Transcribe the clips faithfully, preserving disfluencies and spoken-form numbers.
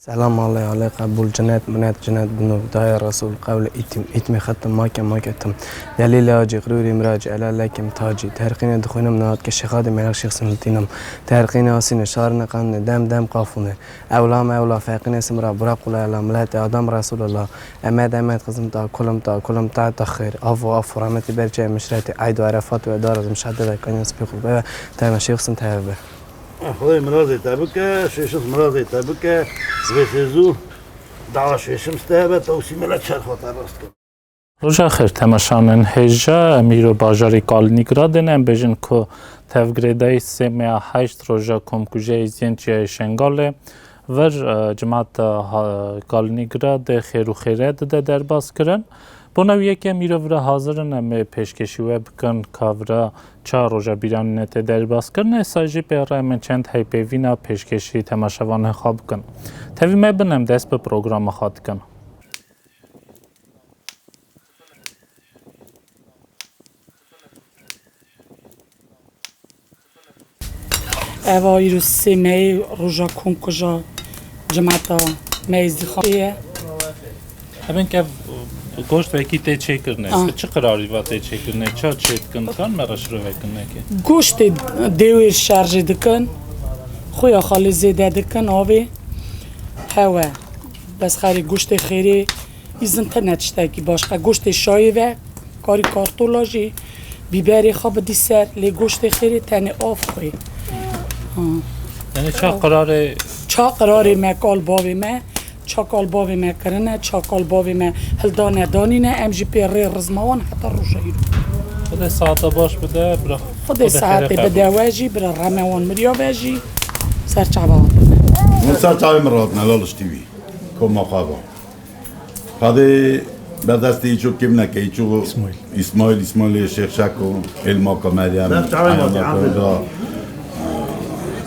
Selam alê alê qebûl, cinet minet cinet binû, dayê Resûl, qewlê îtîm, îtmê xetim, make make tim. Delîlê acî, xirûrî miracî, ela lekim tacî. Terqînê dixwînim nihat ke şêxadê melek şêx siniltînim. Terqînê asînê, şarine qanine, dem dem qafûnê. Ewla me ewla, feqînê simra, bura qula ela, miletê Adam Resûlullah. Emed emed, xizim ta, kulum ta, kulum ta, ta xêr. Afo afo, rahmetî berçe mişretî, eyd û erefat ve darazim şehde de kanya spî xu be, tena şêx sin teve be. Xwedê mirazê te bike, şêşis mirazê te bike, vê sêzû daha şêşim ste be, tewsî mele çerxa te rast kir. Roja xêr, temaşanên hêja, em îro bajarê Kalinîngradê ne, em bêjin ku tevgirêdayî sê meya heşt roja komkujiyê Êzîdiyên Çiyayê Şengalê vir, e, cemaeta, ha, Kalinîngradê xêr û xêre dide derbas kirin. Bona wî yekê em îro vira hazir in, em ê pêşkêşî we bikin ka vira çar roja bîranînê tê derbas kirin. Êsa jî pê re em ê çend heypêvîna pêşkêşî temaşevanê xwe bikin. Tevî me bin, em dest bi programa xwe dikin. Eva îro sê meyê roja komkuja cemata me Êzdîxanê ye. Hebin ke goşt wekî tê çêkirine. Ah. Bi çi qirarî va tê çêkirine? Ça çê dikin? Kan me re şirovek kin nekê? Goştê dêwêr şerjê dikin. Xuya xalê zêde dikin avê. Hewe. Bes xerê goştê xêrê. Îzin tine tiştekî başqa. Goştê şayê ve, karî kartola jî, bîberê xwe bidî ser, lê goştê xêrê tenê av xwê. Ha. Yani ça qirarê Ça qirarê me kal bavê me, ça kal bavê me kirine, ça kal bavê me hildane danîne, em jî pê rê rizma wan heta roja îro. Xwedê saeta baş bide, bira. Xwedê Xwedê xêrê saetê qebûl bide bike. We jî, bira reme wan miriya ve jî, ser çava wan bide. Hûn ser çavê min ratine, Laliş T V. Koma xwe va. Xwedê berdestê îço kêm neke, îço Îsmaîl. Îsmaîl, Îsmaîlê Şêx Şeko, Êlmaka Meryem, Ber çavê Ayana Matî, Tirda,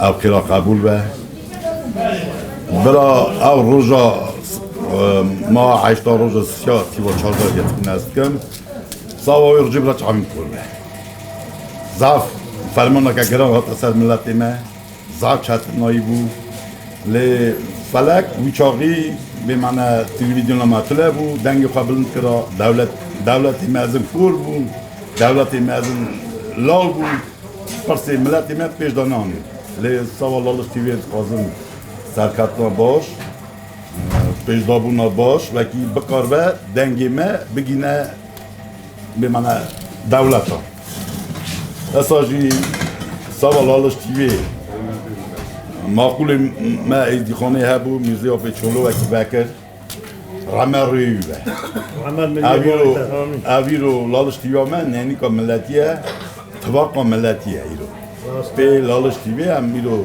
ev xêra qebûl be. Bira ev roja, e, ma heşta roja siya tîva çardeh yetkin ez dikim. Sawa wê rojê bira çavên kor be. Zaf fermaneke giran hate ser miletê me. Zaf çetinayî bû. Lê felek wî çaxî bêmane televîzyona me tune bû, dengê xwe bilind kira, dewlet, dewletê mezin kor bû, dewletê mezin law bû. Pirsê miletê me pêş de nanê. Lê sawa Laliş T V dixwazim serketina baş, pêşdabûna baş, wekî bikaribe dengê me bigîne bêmane dewleta. Esa jî sava Laliş T V, maqûlê me Êzdîxanê hebû, Mîrzê Apê Çolo wekî vekir. Reme rûyê wî be. Rehmet milî Ev îro, Barit'e, amîn. Ev îro Laliş T V me nênîka miletî ye, tivaqa miletî ye îro. Rast. Pê Laliş T V em îro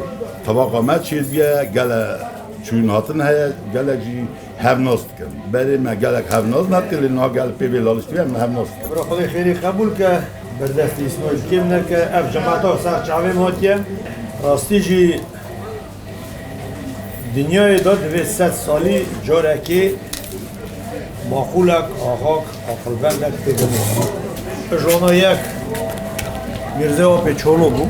tivaqa me çêdiye, gele çûn hatin heye, gelek jî hevnas dikin. Berê me gelek hevnaz nedikin, lê niha gel pê vê Laliş T V em hevnas dikin. Bira Xwedê xêrî qebûl ke, berdestî Îsmaîl kêm neke, ev cemata ser çavê me hatiye. Rastî jî dinyayê de divê sed salî carekê maqûlek, axak, aqilbendek pê bimîne. Ji wana yek Mîrzê Apê Çolo bû.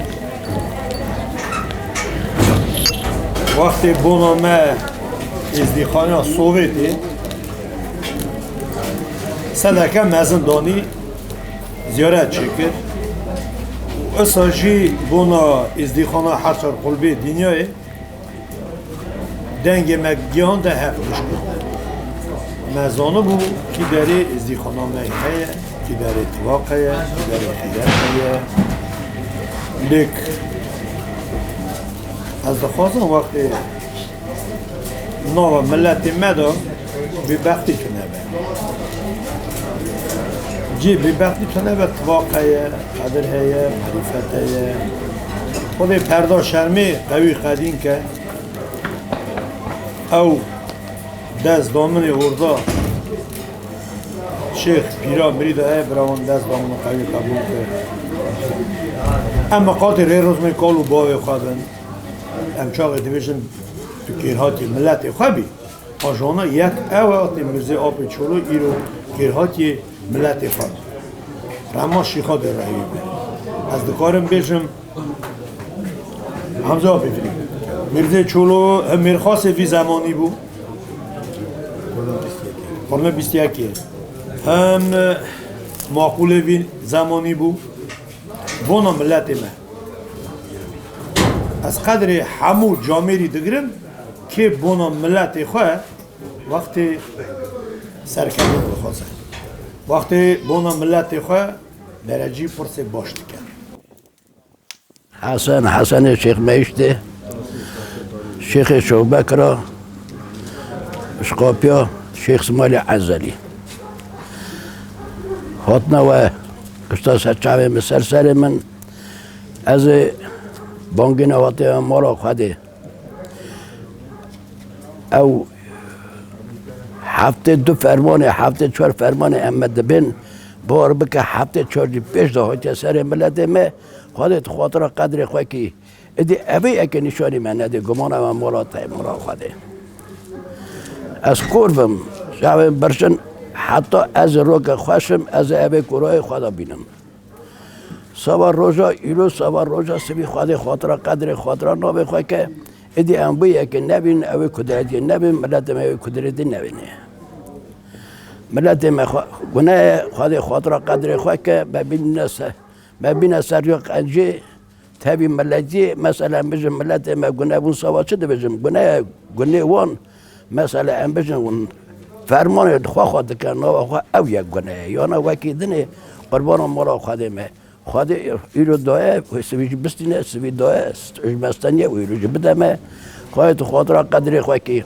Wextê bona me Êzdîxaniya Sovêtê sedeke mezin danî ziyaret çêkir. Û isa jî bona Êzdîxana Heşer Qulbê Dinyayê dengê me gihande hev pişt. Me zanibû kî derê Êzdîxana me heye, kî derê tivaq heye, kî derê xîret heye. Lêk ez dixwazim wextê nava miletê me de bêbextî tune be. Cê bêbextî tune be, tivaq heye, qedir heye, merîfet heye. Xwedê perda şermê qewî qedîn ke. Ew dest daminê orda Şêx pîra mirîda heye, bira wan dest damin û qewî qebûl kir. Em miqatê rê rizmê kal û bavê xwe bin. Em çaxê dibêjin tu kêrhatî miletê xwe bî. Ajana yek ew e, tê Mirzê Apê Çolo îro kêrhatî miletê xwe. Rema Şîxa de rehî be. Ez dikarim bêjim, Hemza Apê Filî. Mirzê Çolo, he, mêrxasê vî zemanî bû. Xurme bîst yekê. Em, e, maqûlê vî zemanî bû. Bona miletê me. Ez qedrê hemû camêrî digirim, kê bona miletê xwe wextê serkeftin dixwaze. Wextê bona miletê xwe derecî pirsê baş dike. Hesen, Hesenê Şêx Meyiştê, Şêxê Şewbekira, ji Qapiya Şêx Simalê Ezelî. Hatine we, kişta ser çavê min, ser serê min, ez ê bangê nehatiye mala Xwedê. Ew heftê du fermanê, heftê çar fermanê em me dibên, bawer bike heftê çar jî pêş de hatiye serê miletê me, Xwedê tu xatira qedrê xwe kî. Îdî evê yekê nîşanî me nedê, gumana me mala te, mala Xwedê. Ez kor bim, çavên birçin, heta ez ê roke xweş im, ez ê evê kurayê xwe de bînim. Sava roja îro, sava roja sivî Xwedê xatira qedrê xatira navê xwe ke, îdî em wê yekê nebînin, ew ê kudretiyê nebîn, miletê me wê kudretî nebîne. Miletê me xwe, gune ye, Xwedê xatira qedrê xwe ke, me bîne ser, me bîne ser ya qencê, tevî miletiyê, mesela em bijin miletê me gune bûn, sava çi dibêjin? Gune ye, gunê wan, mesela em bijin hûn fermanê xwe xwe dikin, nava xwe ew yek gune ye. Yana wekî dinê qurbana mala Xwedê me. Xwedê îro daye, wê sivî jî bistîne, sivî daye, ji me steniye, wê îro jî bide me. Xwedê tu xatira qedrê xwe kî.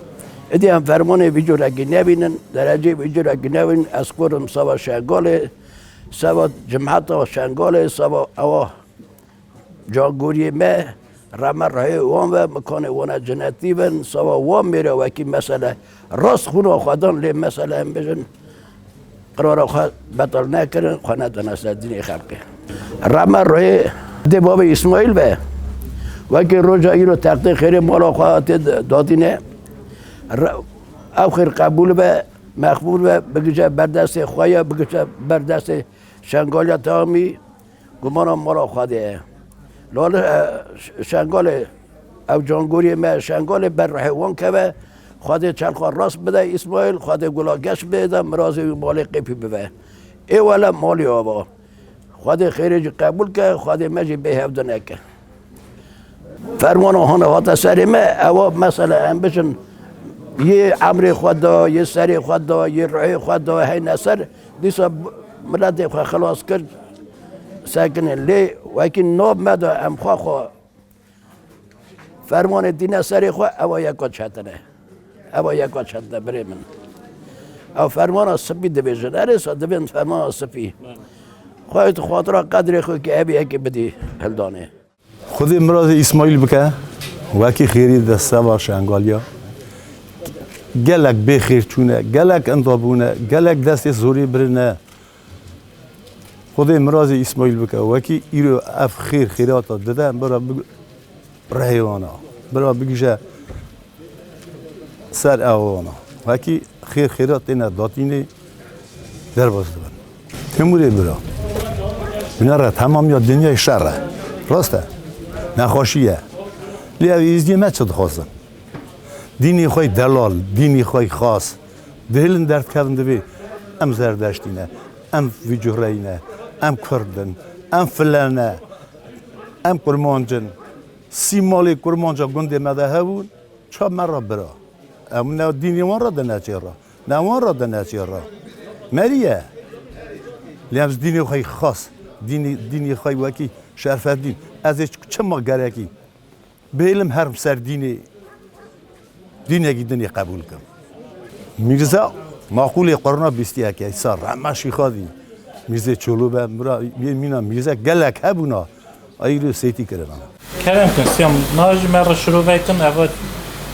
Îdî em fermanê vî curekî nebînin, dereceyê vî curekî nebînin, ez kurim sava Şengalê, sava cimheta Şengalê, sava ewa cangoriyê me, reme rehê wan ve, mikanê wan e cinetî bin, sava wan mêre wekî mesele rast xwîna xwe dan, lê mesele em bijin, qirara xwe betal nekirin, xwe nedane ser dînê xelkê. Reme rehê dê bavê Îsmaîl be, wekî roja îro textê xêrê mala xwe hatê datîne, re-, ew xêr qebûl be, mexbûl be, bigije ber destê xwe ya, bigije ber destê Şengaliya tamî, gumana mala Xwedê ye. Lale, e, Ş-, Şengalê, ew cangoriyê me Şengalê ber rehê wan keve, Xwedê çerxa rast bide Îsmaîl, Xwedê gula geş bide, mirazê wî malê qêpî bibe. Ê wele malî ava. Xwedê xêrê jî qebûl ke, Xwedê me jî bêhevdî neke. Fermana hane hate serê me, ewa mesela em bijin, yê emrê xwe da, yê serê xwe da, yê ruhê xwe da, heyne ser, dîsa b-, miletê xwe xilas kir, sekinê. Lê wekî nav me da em xwe xwe fermanê dîne serê xwe, ewa yeka çetin e. Ewa yeka çetin e, birê min. Ew fermana sipî dibêjin. Erê sa dibên fermana sipî. Xwedê tu xatira qedrê xwe ki evî yekê bidî hildanê. Xwedê mirazê Îsmaîl bike, wekî xêrî de seva Şengaliya. Gelek bê xêr çûne, gelek inda bûne, gelek destê zorê birine. Xwedê mirazê Îsmaîl bike, wekî îro ev xêr xêrata dide, bira bi-, rehê wana, bira bigije ser ewana. Wekî xêr xêrat têne datînê derbas dibin. Timûrê bira. Binere temamiya dinyayê şer e. Rast e. Nexweşî ye. Lê ev êzdiyê me çi dixwazin? Dînê xwe delal, dînê xwe xas. Dihêlin derdikevin divê em Zerdeştî ne, em vî cuhreyî ne, em Kurd in, em file ne, em Kurmanc in. Sî malê Kurmanca gundê me de hebûn, ça me re bira. Em ne dînê wan re de neçê re, ne wan re de neçê re. Merî ye. Lê em ji dînê xwe yî xas, dînê, dînê xwe yî wekî Şerfedîn. Ez ê çima gerekî bihêlim herim ser dînê, dînekî dinê qebûl kim. Mîrza maqûlê qurna bîst yek e, îsa rehma şîxa dî. Mîrzê Çolo be, mira, yê mîna mîrze gelek hebûna. Ayîrê sêtî kirina. Kerem kin, Siyam, na ji me re şirove kin, eva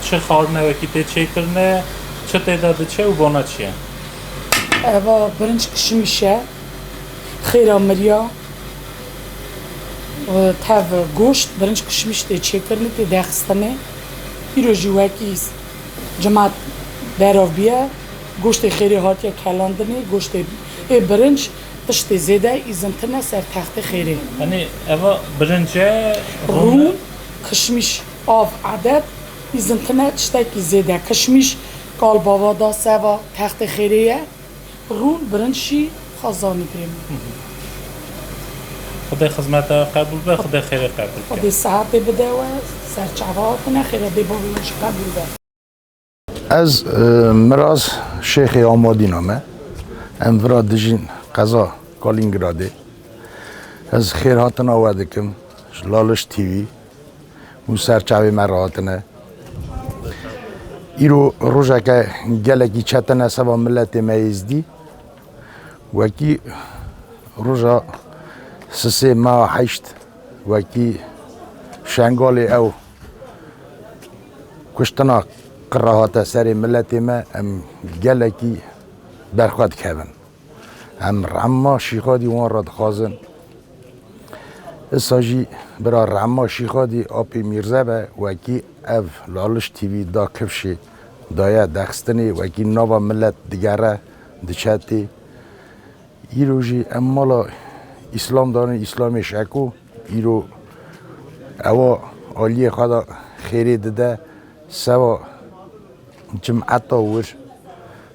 çi xwarinewekî tê çêkirine, çi tê de diçe û bona çi ye? Eva birinc kişmiş e, xêra miriya, tev goşt, birinc kişmiş tê çêkirinê, tê dexistinê. Îro jî wekî cimat berav bîye, goştê xêrê hatiye kelandinê, goştê ê birinc tiştê zêde îzintine ser textê xêrê. Yanî eva birinc e, rûn, rûn, kişmiş, av, edet, îzintine tiştekî zêde. Kişmiş Kal bava da seva textê xêrê ye. Rûn birinçî xazanî birê min. Xwedê xizmeta qebûl be, Xwedê xêrê qebûl ke. Xwedê sihetê bide we, serçava hatine xêre dê bavê we jî qebûl be. Ez e, Miraz Şêxê Amadîna me. Em vira dijîn qeza Kalîngradê. Ez xêrhatina we dikim ji Laliş T V. Hûn ser çavê me re hatine. Îro rojeke gelekî çetin e seba miletê me êzdî. Wekî roja sisê meha heşt, wekî Şengalê ew kuştina qira hate serê miletê me, em gelekî berxwe dikevin. Em rema şîxadî wan re dixwazin. Isa jî bira rema şîxadî apê Mîrze be, wekî ev Laliş T V da kifşê daye dexistinê, wekî nava milet digere diçe tê. Îro jî em mala Îslam darin, Îslamê şeko. Îro ewa aliyê xwe de xêrê dide. Sewa cimeta wir,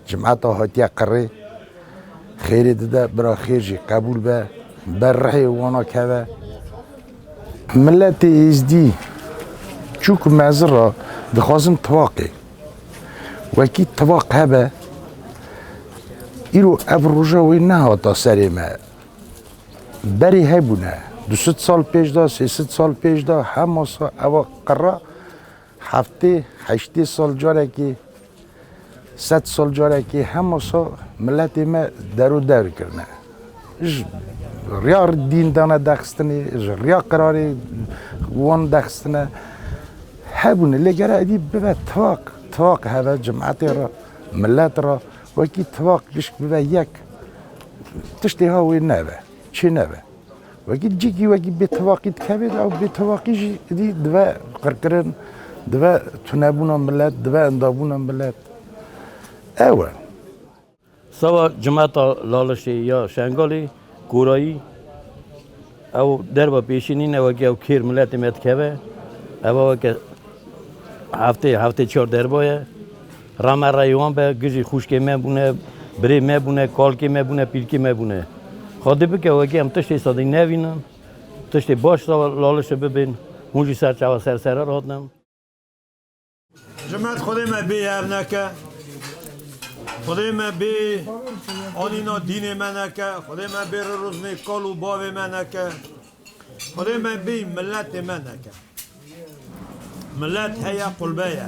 cimeta hatiye qirê, xêrê dide, bira xêr jî qebûl be, ber rihê wana keve. Miletê êzdî çûk mezin re dixwazin tifaqê. Wekî tifaq hebe, îro ev roja wê nehata serê me. Berê hebûne, du sed sal pêş de, sê sed sal pêş de, hema sa ewa qira heftê, heştê sal carekê, sed sal carekê hema sa miletê me derû der kirine. Ji riya dîn dane dexistinê, ji riya qirarê wan dexistine. Hebûne, lê gere edî bibe tifaq, tifaq heve cimetê re, milet re, wekî tifaq gişk bibe yek. Tiştê ha wê nebe, çê nebe. Wekî cîkî wekî bêtifaqî dikeve de, ew bêtifaqî jî êdî dive qirkirin, dive tunebûna milet, dive endabûna milet. Ew e. Seba cimeta Lalişê ya Şengalê, Korayî, ew derba pêşî nîne, wekî ew kêr miletê me dikeve. Eva weke heftê, heftê çar derba ye. Reme reyê wan be, gijî xwişkê me bûne, birê me bûne, kalkê me bûne, pîrkê me bûne. Xwedê bike wekî em tiştê sedî nevînin, tiştê baş Lalişê bibên, hûn jî ser çava ser serer hatine. Cimet Xwedê me bê ev neke, Xwedê me bê anîna dînê me neke, Xwedê me bê riruzmê kal û bavê me neke, Xwedê me bê miletê me neke. Milet heye qulbe ye.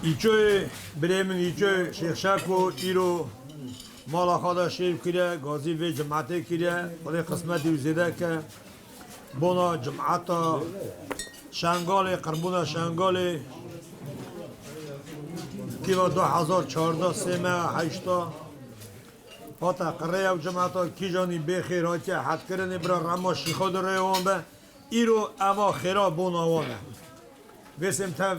Îçoyê birê min Îçoyê Şêx Şeko îro mala xwe de şêv kiriye, gazî vê cimetê kiriye, Xwedê qismetî wî zêde ke. Bona cimeta Şengalê, qirbûna Şengalê, kîva du hezar çardeh sê meha heşta. Hate qirê ew cimeta kîjanî bê xêr hatiye hetkirinê bira rema şîxo di rê wan be. Îro eva xêra bona wan e. Vê sêm tev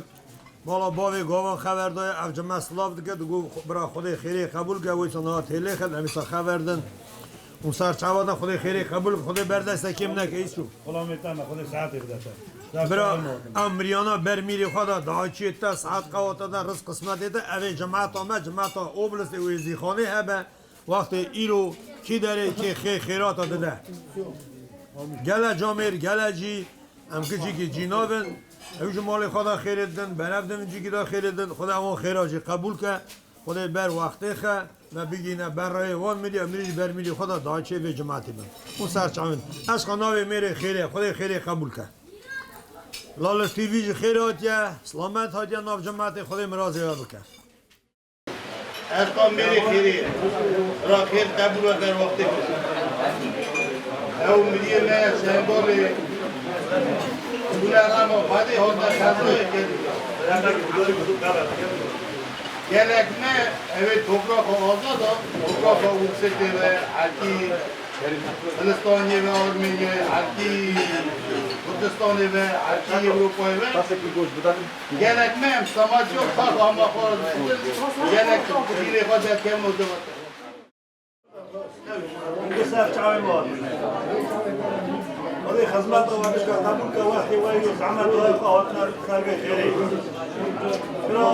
mala bavê gavan xever daye, ev cime silav dike, digo bira Xwedê xêrê qebûl ke, wê çanaha têlê xet, em îsa xever din. Û ser çava de Xwedê xêrê qebûl ke, Xwedê ber destê kêm neke, îçû. Xulamê te me, Xwedê sehetê bide te. Bira, ev miriyana ber mîrê xwe de, daçiyê te, sehet qewata de, rizq qismetê te, ev ê cimeta me, cimeta Oblistê û Êzîxanê hebe. Wextê îro kî derê kê xê xêrata dide. Gele camêr, gele cî, em kicikî cî nabin. Ew ji malê xwe de xêrê didin, berev din cîkî de xêrê didin. Xwedê ewan xêra jî qebûl ke. Xwedê ber wextê xe, me bigîne ber rayê wan mirî, em mirî ji ber mirî xwe de daçê vê cimetê bin. Hûn ser çavin. Eşqa navê mêrê xêrê, Xwedê xêrê qebûl ke. Laliş T V jî xêr hatiye, silamet hatiye nav cimetê, Xwedê mirazê we bike. Eşqa mêrê xêrê, ra xêr qebûl weke wextê xwe. Ew miriyê me ye Şengalê, bûne rema xwedê hate qezayê kerî. Gelek me, ew ê topraxa azad a, topraxa Ûrsitê ve, herkî Hilistanê ve, Armêniyê, herkî Kurdistanê ve, herkî Ewropayê ve. Gelek me em semacî yo xwe hama xwe dikirin, gelek dîrê xwe derkevin û dibin. Ser çavê me. Xizmeta we bike qebûl ke wextê we yî û zehmeta we xwe hatine ser vê xêrê. Bira,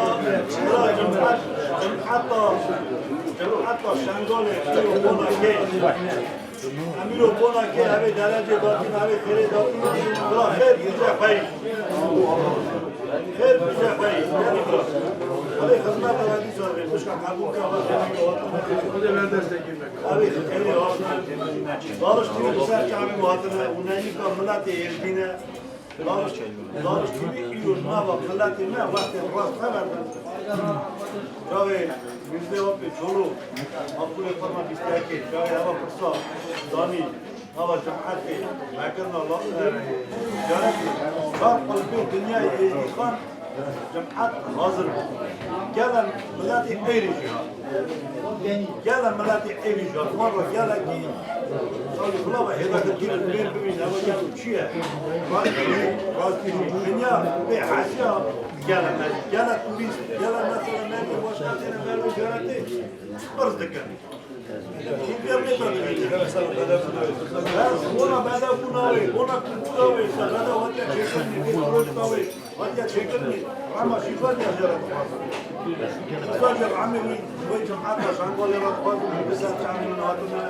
bira cem'et, cem'eta, cem'eta Şengalê, Emîro Bonakê. Emîro Bonakê evê derecê datîn, evê xêrê datîn, bira xêr bûje xweyî. Xêr bûje xweyî. Gelî bira. Xwedê xizmeta we dîsa bê. Bişka qebûl ke we xêrê hatine. Evê xêrê hatine. Daliş T V bi ser çavê we hatine. Û neyîka miletê Êzdî ne. Daliş, Daliş T V îro nava miletê me wextê rast xeber da. Çavê Mîrzê Apê Çolo, Abdulê Xurma bîst û yekê, çavê eva pirsa danî, ava cemaetê, vekirina la, e, ticaretê, çar qulpê dinyayê Êzdî xan, cemaet hazir bû. Gelen miletê êrî jî hat. Gele miletê êrî ji xwe re gelekî salî xula ve hêdakirtî li bêr bibîn, ew gel û çi ye? Rastî, rastî jî. Dinya bê hesiya gele me, gele turîst, gele mesela me, wexta têne me, ziyaretê, qirz dikin. Înterneta dibîne. Ez bona bedew bûna wê, bona kultura wê, se bedew hatiye çêkirinê, bê proje wê. Hatiye çêkirinê, rema şîfa diya jê re dixwazim. Qisa jê re emê wî, wê cemaeta Şengalê re dixwazim, bi ser çavê min hatine,